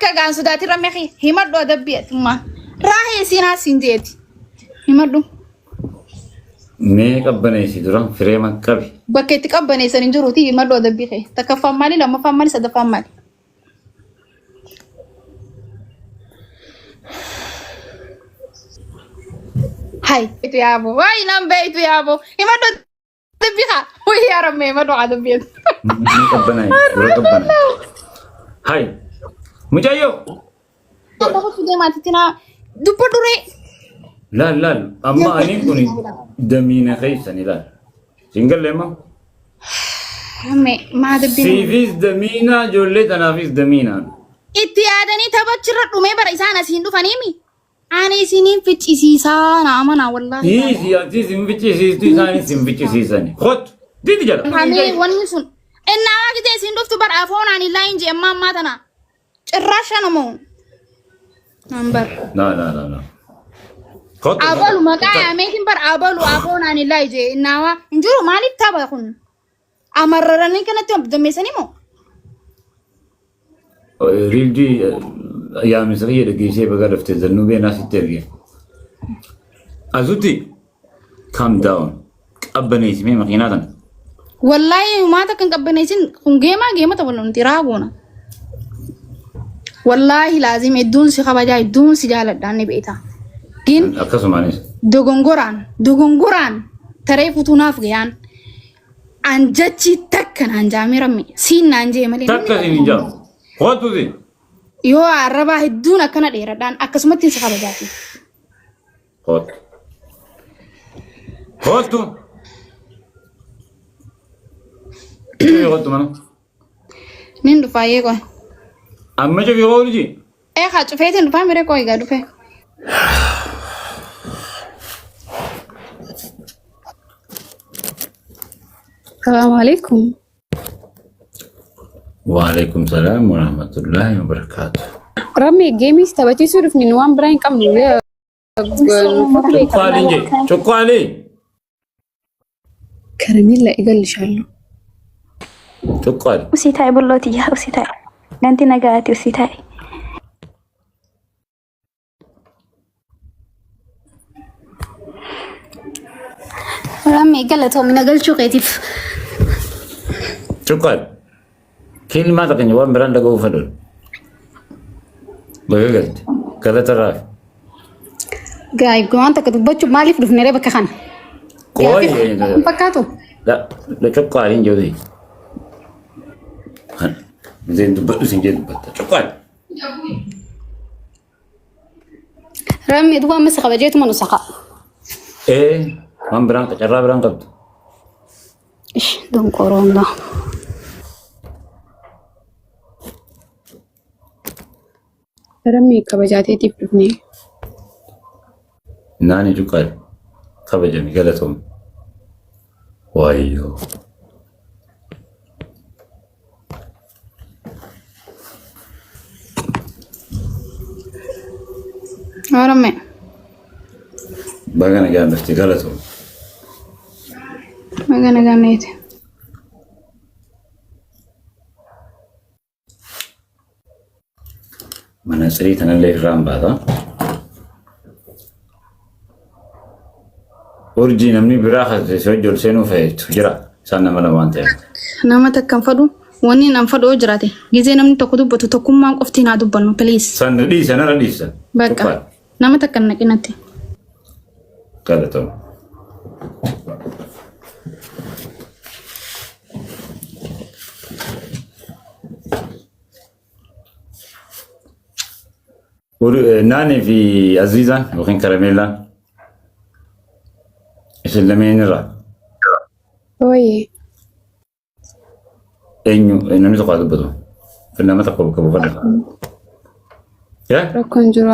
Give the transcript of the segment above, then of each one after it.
Takka gaan sodaatin rammee kiyya himadhu adabbii atummaa. Raahee siinaa siin jeeti. Himadhu. Mee qabbaneessi dura fireema qabi. Bakka itti qabbaneessan hin jiruuti himadhu adabbii kee. Takkaffaan maali lammaffaan maali sadaffaan maali? Hai, itu yaabo. Waay nan beeytu yaabo. Himadhu adabbii kaa. Waay yaa rammee himadhu adabbii. Mee qabbanaa'i dura qabbanaa'i. Hai. Mucayyoo. Tokkotti deemaati tinaa dubbadhu ree. Laal laal amma ani kun damiina keessan ilaal. Siin galle amma. Rammee maa adabbii nama. Siifis damiina ijoollee tanaafis damiina. Itti yaadanii taphachirra dhumee bara isaan asiin dhufaniimi. Ani isiniin ficcisiisaa na amanaa wallaahi. Dhiisi ati sin ficcisiistu isaanis sin ficcisiisani. Kottu didi jala. Hamee wanni sun. Innaa waa gitee isin dhuftu bara afoonaan illaa hin jee ammaa ammaa tana. Cirraasha namoo. Nambar. La la la la. Kottu. Abalu maqaa yaameetiin bara abalu afoonaan illaa ijee innaa waa hin jiru maaliif tapha kun? Amarraranii kanatti dammeessanii moo? Riildii yaamisa kiyya dhageessee baga dhaftee zannuu beenaa sitti erge. Azutti calm down. Qabbaneessi mee makiinaa tana. Wallaahi maata kan qabbaneessin kun geemaa geema ta'u nuti raagoona. Wallaahi laazim hedduun si kabajaa hedduun si jaaladhaan ni beekta. Gin Akkasumaanis. dogongoraan dogongoraan taree futuu naaf gayaan an jechi takka naan jaamee ramme siin naan jee malee. Takka siin hin jaamu. Kottu si. Yoo arrabaa hedduun akkana dheeradhaan akkasumatti si kabajaati. Kottu. Kottu. Kottu mana. Nin dhufaa eegoo. Amma cufi oolji. Ee haa cufeetiin dhufaa miree koo egaa dhufe. Salaamu alaikum. Waalaikum salaam wa rahmatullahi wa barakaatu. Rammee geemiis taphachiisuu dhufne nu waan biraa hin qabnu. Cuqqaalii jee cuqqaalii. Karameella egallishallu. Cuqqaali. Usii taa'e bulloo tiyya usii taa'e. Ganti nagaati usii taa'e. Rammee galatoomi na galchuu keetiif. Cuqqaali. Kilmaa takka waan biraan dhaga'uu fedhan. Baga galte. Galata raafi. Gaay waan takka dubbachuuf maaliif dhufne ree bakka kana? Qooyi. Hin fakkaatu? La cuqqaali hin jiru. Zeen dubbadhu sin jee dubbatta. Cuqqaali. Rammee duwwaa amma si kabajeetuma nu saqa. Ee waan biraan carraa biraan qabdu. Ish donqoroon laa. Rammee kabajaateetiif dhufne. Naani cuqqaali. Kabajami galatoomi. Waayyoo. Rammee. Baga nagaan dhufte galatoomi. Baga nagaan neete. Manatsirii tanallee irraan baata. Urjii namni biraa kan si wajji ol seenuu feetu jira. Isaan nama lama waan ta'eef. Nama takka hin fadhu. Wanni nan fadhu yoo jiraate gizee namni tokko dubbatu tokkummaan qofti naa dubbannu please. San dhiisa nara dhiisa. Bakka nama takka hin naqinatti. Galatoomi. Naanii fi Aziizaan yookiin Karameellaan isin lameen irraa Ooyee. Eenyu namni tokko haa dubbatu. Nama tokko bakka buufadha. Yaa? Rakkoon jiru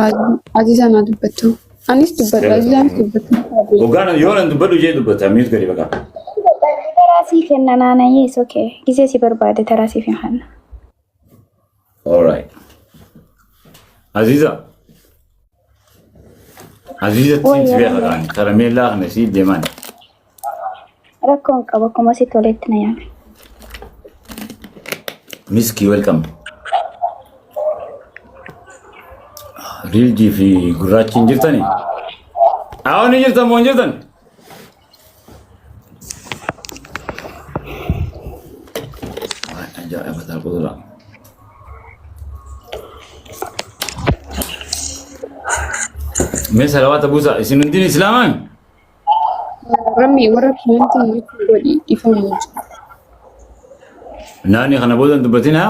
Aziizaan haa dubbattu. Anis dubbadhu Aziizaanis dubbattu. Hoggaan yoo nan dubbadhu jee dubbata miit gadi baqa. Taraa sii kenna naanayyee is okay. Gisee si barbaade taraa siif hin kenna. All right. Aziza. Aziza siin si beeka kaani. Karameellaa kana sii deemaan. Rakkoon qabu akkuma si toletti na yaame. Miskii welcome. Riiljii fi gurraachi hin jirtani? Awwa ni jirtan moo hin jirtan? Waan ajaa'iba ta'a quduraa. Mee salawaata buusaa isin hundin islaamaa? Rammi warra komantii mute godhi ifama wajjin. Naani kana booda hin dubbatinaa.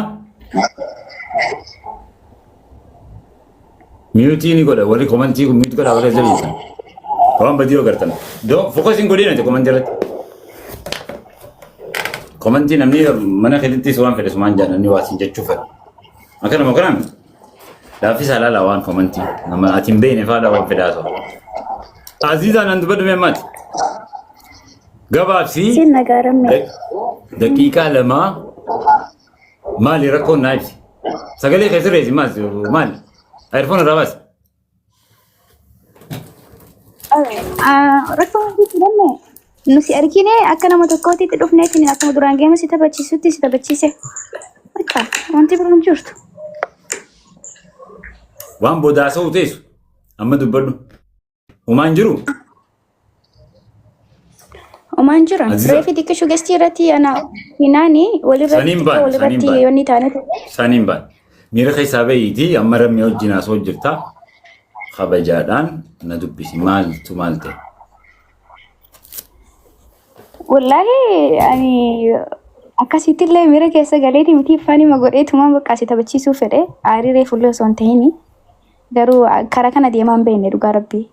Mute ni godha warri komantii kun mute godha warri as jala jirtan. Waan badii yoo gartan. Doo focus hin godhin ati komantii irratti. Komantii namni mana keetittis waan fedhe sumaan jaa namni waa siin jechuu fedha. Akkanuma akkanaan laaffisa laala waan komantii nama ati hin beekne faadha waan fedhaa ta'u. Aziizaa nan dubbadhu mee ammaati. Gabaabsii Siin nagaaramme. daqiiqaa lamaa maali rakkoon naa ibsi. Sagalee kee sirreessi maali maali? Ayirfoon irraa baasi. Rakkoo wanti jedhame nuti argine akka nama tokkootitti dhufneetiin akkuma duraan geema si taphachiisutti si taphachiise. Bakka wanti biroon jirtu. Waan bodaasa'u teessu amma dubbadhu. Homaan jiru. Omaan jiran Aziza. reefi xiqqishu gastii irratti ana hinaani walirratti Saniin xiqqoo baane, saniin walirratti baane. yoonni taane ture. Saniin baane. Miira keessaa bahiitii amma rammee wajjin haasoo jirta. Kabajaadhaan na dubbisi. Maaltu maal ta'e? Wallaahi ani akkasitti illee miira keessa galeeti miti faanima godheetuma bakka si taphachiisuu fedhe aarii reefu illee osoo hin ta'ini garuu karaa kana deemaa hin beekne dhugaa rabbii.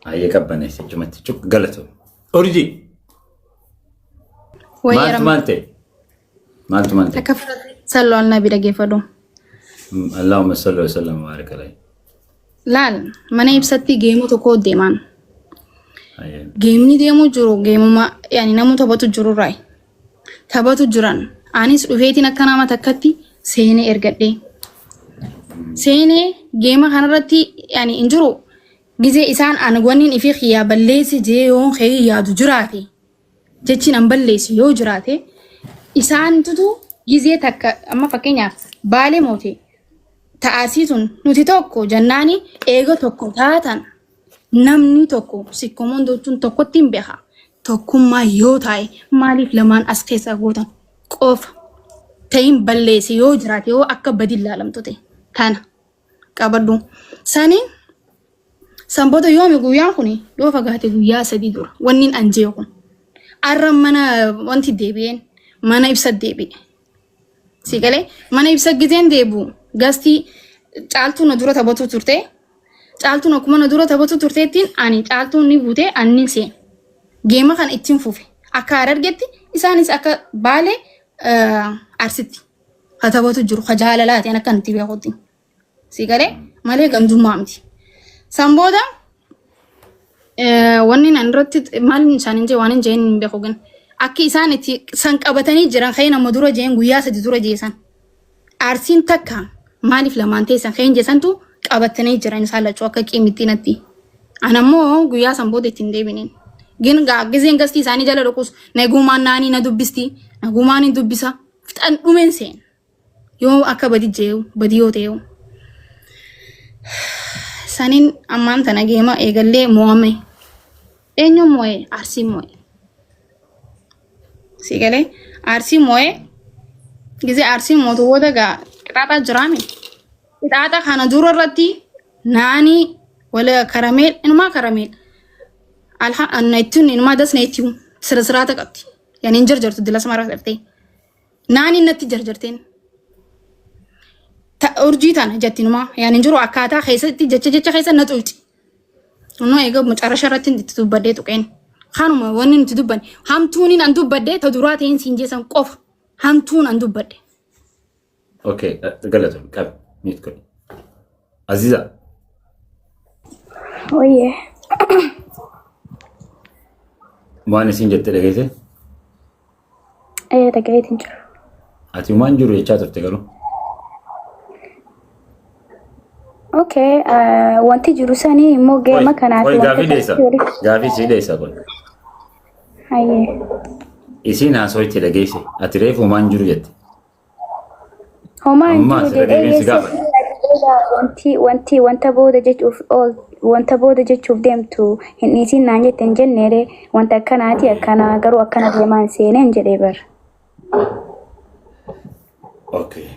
Baay'ee qabbaneessa jechumatti cuk galatoo. Urjii Wayii maaltu ramma. maal ta'e? Maaltu maal ta'e? Takka fudhate salloo annabi dhageeffadhu. Allahumma salli wa sallam wa barik alayhi. Laal mana ibsatti geemuu tokko deemaan. Ayyee. Geemni deemuu jiru geemuma yaani namu taphatu jirurraa. Taphatu jiran. Anis dhufeetiin akka nama takkatti seenee ergadhee. Seenee geema kanarratti yaani hin jiru. Gizee isaan an wannin ifii kiyyaa balleessi jee yoon kee yaadu jiraate. Jechiin an balleessu yoo jiraate isaantutu gizee takka amma fakkeenyaaf baalee moote ta'asii tun nuti tokko jennaani eega tokko taatan namni tokko sikkomoon jechuun tokkotti hin beeka. Tokkummaa yoo taa'e maaliif lamaan as keessa gootan qofa ta'in balleesse yoo jiraate yoo akka badi ilaalamtu ta'e tana qabadhu. Sani san booda yoomi guyyaan kun yoo fagaate guyyaa 3 dura wanni an jee kun arra mana wanti deebi'een mana ibsa deebi'e. Si galee mana ibsa gizeen deebi'u gastii caaltuu na dura taphatu turte. Caaltuun akkuma na dura taphatu turteettiin ani caaltuun ni buute ani seen. Geema kana ittiin fufe. Akka harargetti isaanis akka baalee arsitti. Ka taphatu jiru ka jaalalaati an akka nuti beekutti. Si galee malee gandummaa miti. San booda wanni nan irratti maal isaan hin jee waan hin jeen hin beeku gin. Akki isaan itti san qabatanii jiran ka'ee nama dura jeen guyyaa 3 dura jeesan. Arsiin takka maaliif lamaan teessan ka'een jeesantu qabatanii jiran isaan lachuu akka qiimitti natti. An ammoo guyyaa san booda ittiin deebineen. Gin gaa gizeen gastii isaanii jala dhuqus nagumaan naanii na dubbisti nagumaan hin dubbisa fixan dhumeen seen. Yoo akka badi jeewu badi yoo ta'eewu. Saniin ammaan tana geema eegallee mo'ame. Eenyuun mo'e? Arsiin mo'e. Si galee Arsiin mo'e gizee Arsiin mootu booda gaa qixaaxaa jiraame. Qixaaxa kana dura irratti naanii wala karameel inumaa karameel. Alha anna ittiin inumaa dasna ittiin sira siraata qabdi. Yani hin jarjartu dila samara dhaftee. Naaniin natti jarjarteen. Urjii tana jettinumaa yani hin jiru akkaataa keessatti jecha jecha keessa na xuyxi. Innoo egaa mucarasha irratti itti dubbadhee tuqeen. Kanuma wanni nuti dubbanne hamtuuniin an dubbadhe ta duraa ta'een siin jeessan qofa hamtuun an dubbadhe. Okay, galatoomi qabi mute godhi. Aziza Oyyee. waan isin jette dhageesse Ee dhagayeetiin jira. ati waan jiru jechaa turte garuu. Okay, wanti jiru sanii immoo geema kanaa fi Qoy wanta gaafii dheessa. kanatti walitti. Gaafii sii dheessa qoy. Hayyee. Isiin haasoo itti dhageesse ati reefu waan jiru jette. Homaa hin Ammaa jiru sirra jedhee deebiin si geesse. gaafadha. Wanti wanti wanta booda jechuuf ool wanta booda jechuuf deemtu hin dhiisin naan jette hin jenneere wanta akkanaati akkana garuu akkana deemaa hin seeneen jedhee bar. Okay.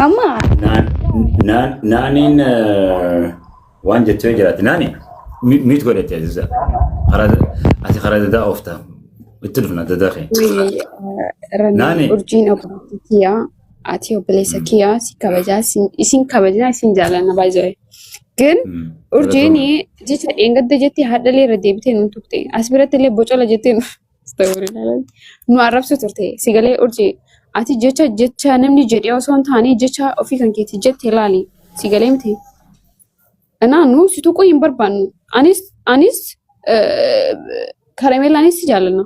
Amma Naaniin waan jettee jiraatti. Naani miit godhatti Aziza. Ati karaa dadaa oofta. Itti dhufna dadaa kee. Naani. Urjiin obboleettii kiyyaa ati obboleessa kiyyaa si kabajaa isin kabajaa isin jaalanna baay'ee. Gin urjiin jecha dheengadda jettee haadhalee irra deebitee nu turte. As biratti illee bocola jettee nu nu arrabsu turte. Sigalee urjii ati jecha jecha namni jedhee osoo hin taane jecha ofii kan keetii jette ilaali. Sigalee miti. Kanaa nu si tuquu hin barbaannu. Anis karameellaanis si jaallanna.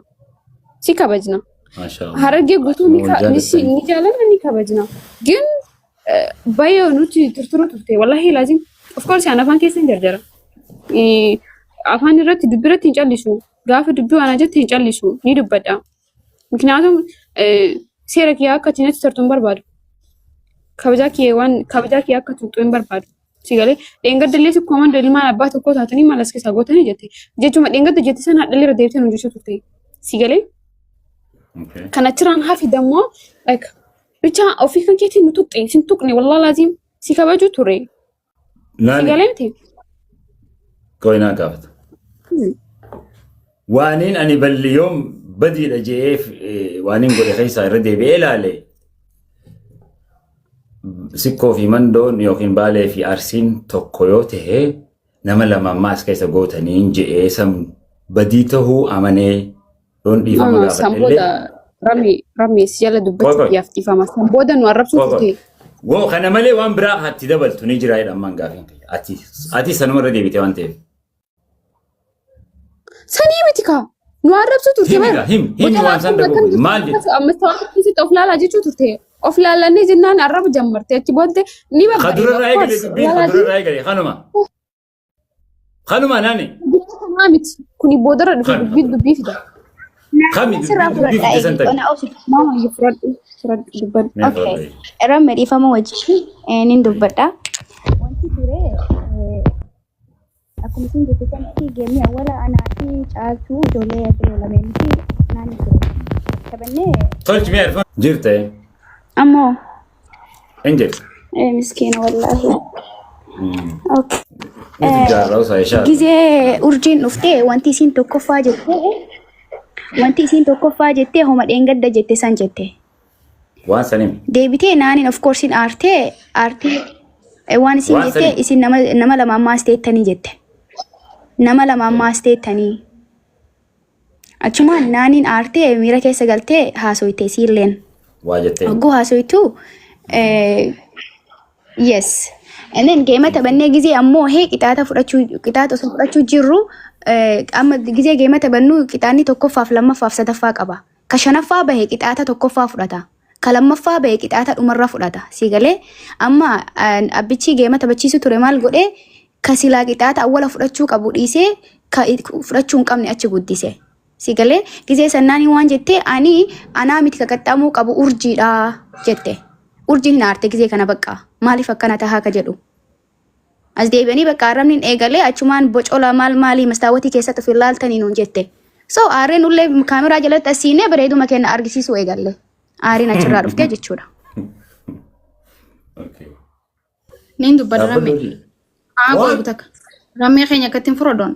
Si kabajna. Maashaallah. Harargee guutuu ni Wal ka- ni si- jaalattanii. ni jaallanna ni kabajna. Gin baay'ee nuti turturu turte. Wallahi laazim. Of course an afaan keessa hin jarjara. Afaan irratti dubbii irratti hin callisu. Gaafa dubbii waan jette hin callisu. Ni dubbadha. Mikniyaatum seera kiyyaa akka ati natti tartu hin barbaadu. Kabajaa kiyya waan kabajaa kiyya akka tuqxu hin barbaadu. Si galee dheengadda sikkoo manda ilmaan abbaa tokkoo taatanii maal as keessaa gootanii jette. Jechuma dheengadda jette sana hadhallee irra deebitee nu jechuu turte. Si galee Okay. kan achirraan hafi dammoo like bicha ofii kan keetiin nu tuqxe sin tuqne wallaa laaziim si kabaju ture. Si Naani galee miti. qoyinaa gaafata. Waaniin ani balli yoom badiidha je'eef waaniin godhe keessaa irra deebi'ee ilaale sikkoo fi mandoon yookiin baalee fi arsiin tokko yoo ta'e nama lama ammaa as keessa gootaniin je'ee san badii tahuu amanee yoon No, dhiifama no, san gaafadhe booda illee rami rami si jala Qoy dubbachuuf qoy. yaaf dhiifama. San booda nu arrabsuu Qoy qoy. turte. Woo kana malee waan biraa ati dabaltu ni jira jedha ammaan gaafiin kiyya. Ati sanuma irra deebite waan ta'eef. Sanii miti kaa. Nu arrabsuu turte Himi bara. gaa himi himi Boca waan san akkuma dhabu akkam maal jette? amma ta'aa keessatti of laalaa jechuu turte. Of laalannee jennaan arraba jammarte achi booddee ni Ka babbareeda. durarraa Of eegale course. dubbiin ka Laalaa durarraa eegale kanuma. Kanuma naani. dubbii kanaa miti. Kuni boodarra dhufe Kan dubbii dubbii fida. kami Sirraa dubbii dubbii fudhadhaa fidde san eegi. tabi. Ona obsi. Maama iyyuu fudhadhu fudhadhu dubbadhu. Mee Okay. fudhadhu. Ramme dhiifama wajjin nin dubbadha. Wanti ture akkuma isin jette sanatti geemni awwala anaa fi caaltuu ijoollee biroo lameenii fi naanni ture. Taphannee Tolchi mee arfan jirte ammoo hin jirte. miskiina wallaahi. Okay. Nuti jaarraa osoo ishaa. Gizee urjiin dhuftee wanti isiin tokkoffaa jettee homa dheengadda jette san jette. Waan saniin. Deebitee naaniin of course aartee aartee waan isin Waan jette saniin. isin nama nama lama ammaas teettanii jette. Nama lama ammaas teettanii. Achumaan naaniin aartee miira keessa galtee haasoyte isiilleen. Waa jettee. Hogguu haasoytu yes. And then geema taphannee gizee ammoo hee qixaata fudhachuu qixaata osoo fudhachuu jirru amma gizee geema taphannu qixaanni tokkoffaaf lammaffaaf sadaffaa qaba. Ka shanaffaa bahe qixaata tokkoffaa fudhata. Ka lammaffaa bahe qixaata dhumarra fudhata. Si galee amma abbichi geema taphachiisu ture maal godhee ka silaa qixaata awwala fudhachuu qabu dhiisee ka fudhachuu hin qabne achi guddise. Si galee gizee sannaanii waan jettee ani anaa miti ka qaxxaamuu qabu urjiidha jette. Urjiin hin aarte gizee kana bakka maaliif akkana tahaa ka jedhu. As deebi'anii bakka arrabni hin eegalee achumaan bocola maal maalii mastaawotii keessatti of ilaaltanii nuun jette. So aarreen ullee kaameraa jalatti as siinee bareeduma kenna argisiisuu eegalle. Aariin achirraa dhuftee jechuudha. Okay. Niin dubbadha Dhaabbadhu rammee. hojii. Haa Waan. godhu takka. Rammee keenya akkatti hin fudhadhoon.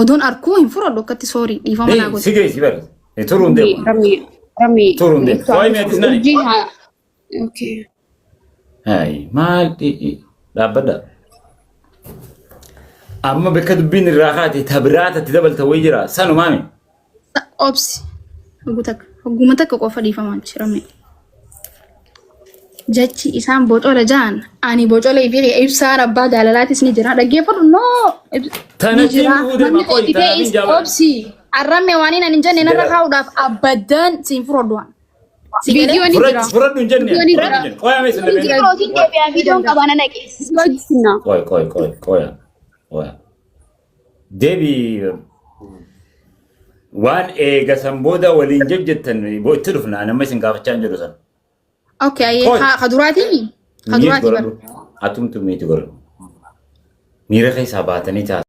Oduun arkuu hin fudhadhu akkatti soorii dhiifama naa Hey, godhu. si geessi bara. Turuun deemu. Rami rami Turuun deemu. Waa'ee mi'aatis nani. urjii haa okay. Hai, maal dhaabbadha. Amma bakka dubbiin irraa kaate tabiraata itti dabalta wayii jira. Sanumaami. Obsi. Hogguu takka. Hogguma takka qofa dhiifamaa rammee. Jechi isaan bocola ja'an ani bocola fi ibsaan abbaa jaalalaatis ni jira. Dhaggeeffadhu noo ni Tana jira. dhufuu deema Namni qoyi feeti tana ta'e min jaabala. obsi. Arramme waan inni hin jenne narra kaa'uudhaaf abadan siin fudhadhu. Si galee? Viidiyoo ni jira. Fudhadhu fudhadhu hin jenne. Viidiyoo ni Fudhadhu jira. hin jenne. Qoya mee Viidiyoo ni sin jira. Birootiin deebi'aa viidiyoon qabaa na naqees. Viidiyoo jisinna. Qoy qoy qoy qoya qoya. Deebi waan eega san booda waliin jejjettan itti dhufna nama isin gaafachaa hin jiru san. Okay, ayyee Qoy. ka duraatii? Ka Miit duraatii bara. godhadhu. Atumtu miiti godhadhu. Miira keessaa baatanii taasisu.